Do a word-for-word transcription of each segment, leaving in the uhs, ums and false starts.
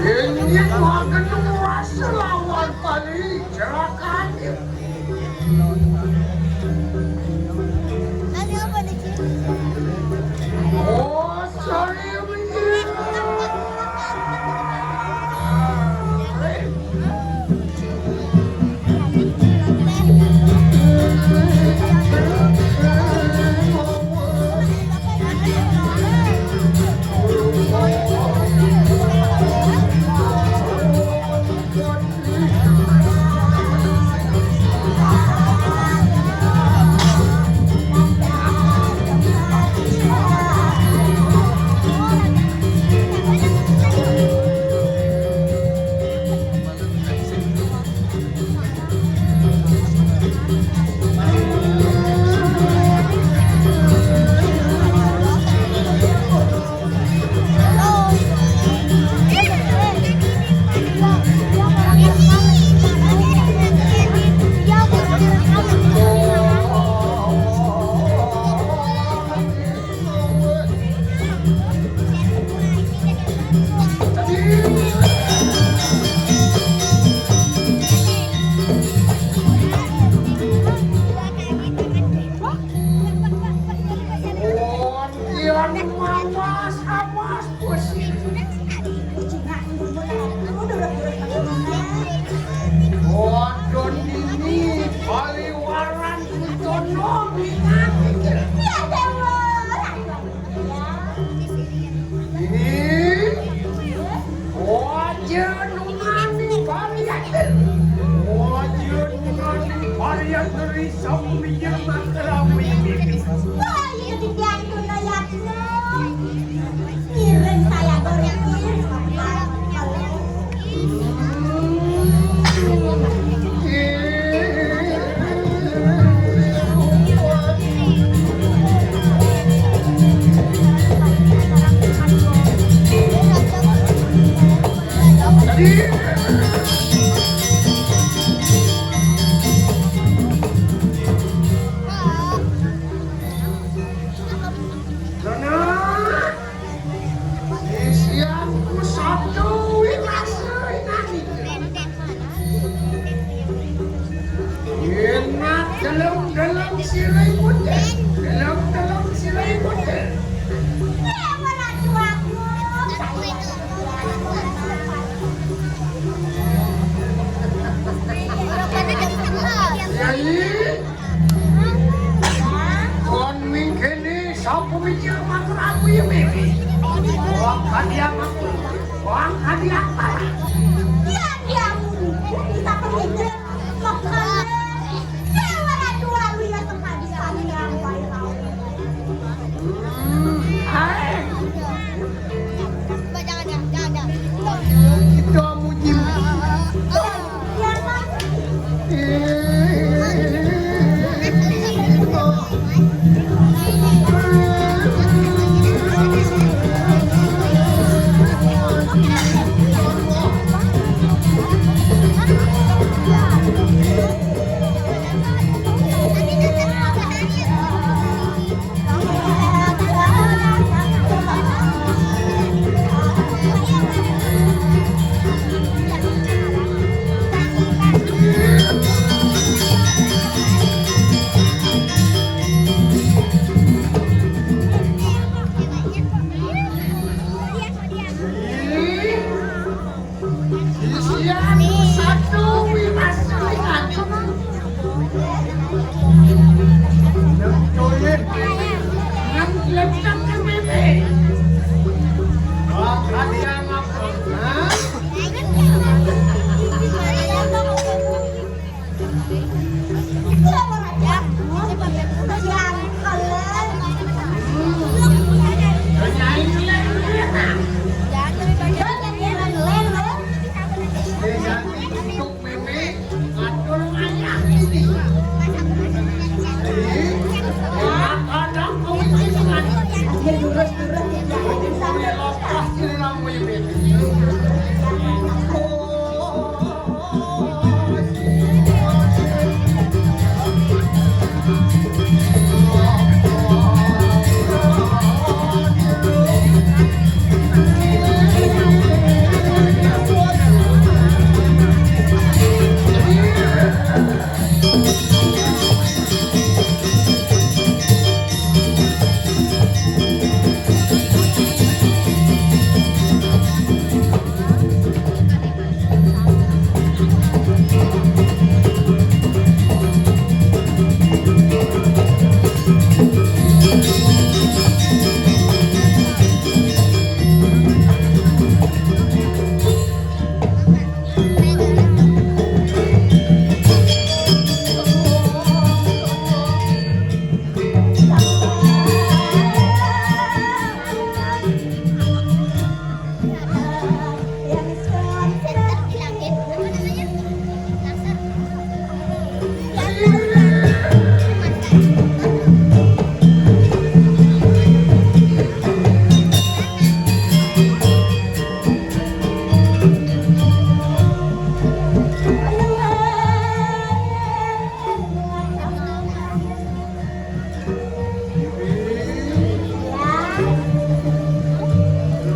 Ini makan rasa lawan tadi, cerakan. Oh, sorry. Wadon ini paliwaran Kutono minangkil. Ya, Dewa. Ini wajah nunani varian. Wajah nunani varian dari Sambian Matrawi. Wah, iya, di Biantu, no, ya, no. Kirim saya goreng. Isian ku sabda winasa inani. Enak dalam-dalam sirai model. Dalam-dalam sirai model. Yai. Kon mingkene sapa mikir matur aku ya, Mimi? Wong kadiang aku. Wong kadiang parah. Ya, ya, kita pergi. Makanya, ya, orang tua lu ya tempat di sana yang baik. Hmm, hai. Kita muji.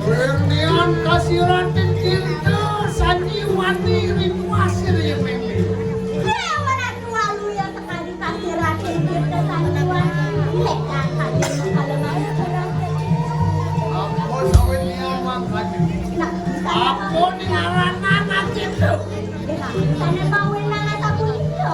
Wirnian kasiratin cinta sanjiwani ring pasir ya meme. Dewa Ratu Waluya sakadi kasiratin cinta sanjiwani. Nek kadi kalau mau kurang. Apa sawit nian mangkadi? Nah, apa ning ngaranan ati tu? Sané pawenang sapunika.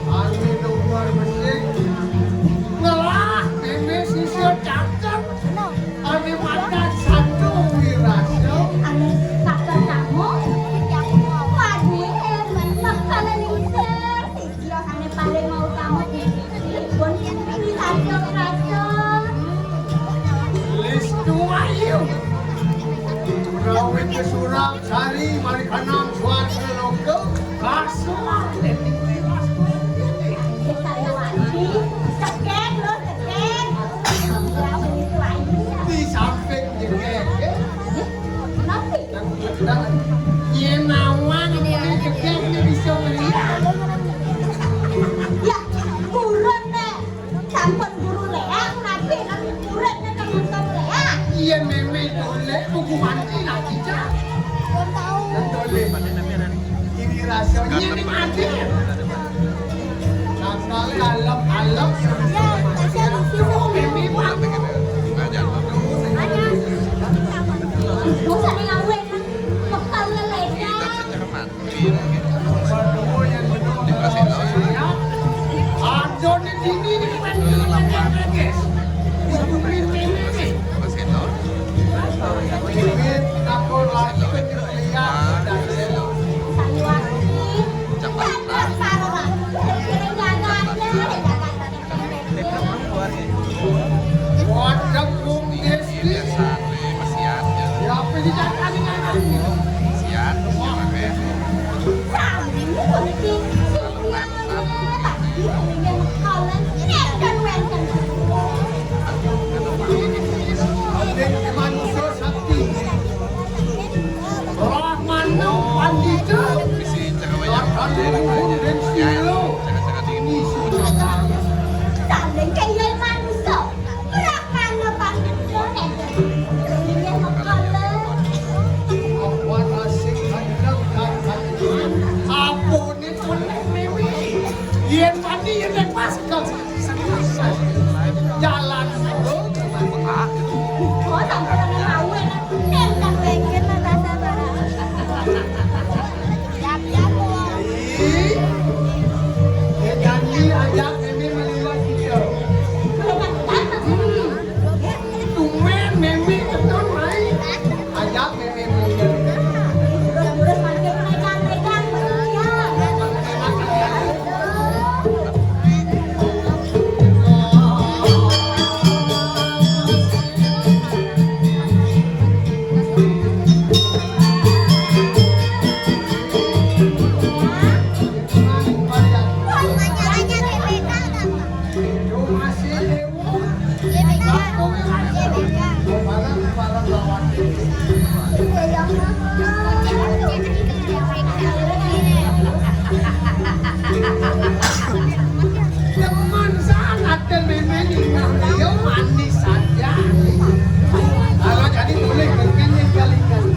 Ané nomor besik. Ngelah meme sisya cakep. Ané madan satu wirasa. Ané sakar kamu. Waduh, eh, bakal lingsir. Sisya sané paling mau kamu. Pun ini satu wirasa. Listu ayu. Rawit kesurang. Sari, mari kanang suara loka, kasar, detik bebas. Cekek, lo, cekek. Di samping cekek, ya. Kenapa? Yang sedang. Yen nawang ini cekek, ini bisa melihat. Ya, buron, Nek. Sampun guru leang, napi nang muridnya nang nonton leang. Iya, meme tole, buku mandi, nak cicak. Belum tahu. Dan tole. Ini rasanya ini mandi. Sambal alap-alap. Ya, kasihan di sini. Tuh, meme, Pak. Banyak. Dosa nih, ngawin. Bekal lelegan. Waduh, Bung Desti. Ya, apa sih, jangan aneh-aneh. Adik manusia sakti. Rahmana pandita. Lakane luhur dan sila. Ini sudah. Saling kaya manusia. Rahmana pandita. Ini mekala. Apa nasib kandang dan kandang? Apa ni boleh meme? Yen mandi, yen lepas, kau. Jalan. Oh, sampai dengan awet. Nen kan pengen rasa barang. Ih, ya janji ajak meme meliwat kita. Hmm. Tumben meme ketun mai. Ajak meme meliwat. Terus-terus makin megang-megang. Demen sangat dan memang nikah beliau manis saja. Kalau jadi boleh berkenyang kali-kali.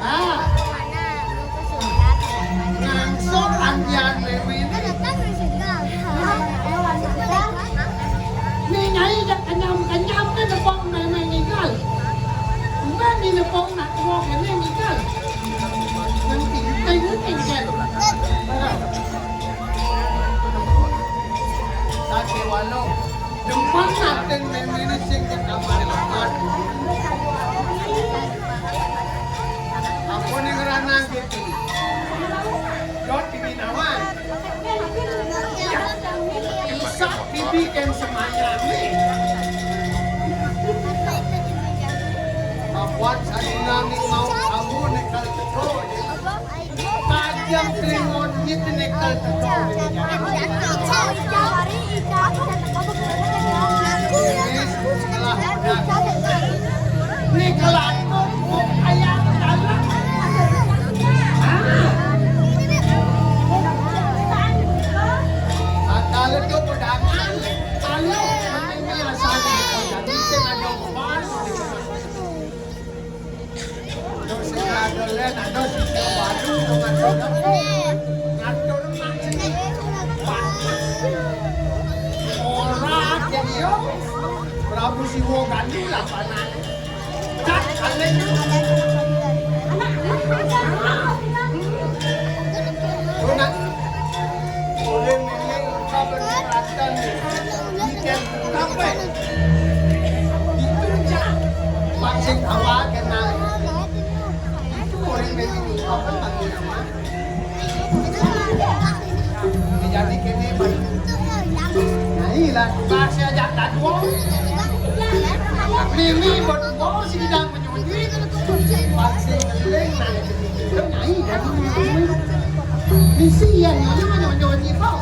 Ah, ngangso antian mémé né. Né nyai jak kenyam-kenyam né nepong mémé ngigal. Mémé nepong nak tuo kéné ngigal. Nang ting-ting-ting kan. Sakéwalo. Demen atén mémé né sing kekamar lepat. Ampun ngrana gitu. Dot di Binawan. Isak bibi kén semaya né. Ampun sadina ning mau kamu nekal teko. Tajam klingon nyit nekal teko. Nekal atur kok ayam dalam. Ada ledo pedangan. Ayo, ini asal jadi sing ada pas. Terus sing ada lén, ada sing baru, ngatur, ngatur maksudnya. Ora jadi yo. Prabu Siwa Gandhi lah panane. Cak, alé. Anak, anak, anak. Tuh, nak. Oleh nenek, ungkap dan perhatian. Ikan, kape. Itu, Cak. Pancing awak kenal. Itu orang nenek, ungkap dan perhatian. Jadi kéné, Bang. Nah, iyalah, bahasa ajak tadi. Mimi berdua si bidang menyunyi. Masih ngeling, nah, itu nyai, kan? Misi yang mana menyunyi, Bang?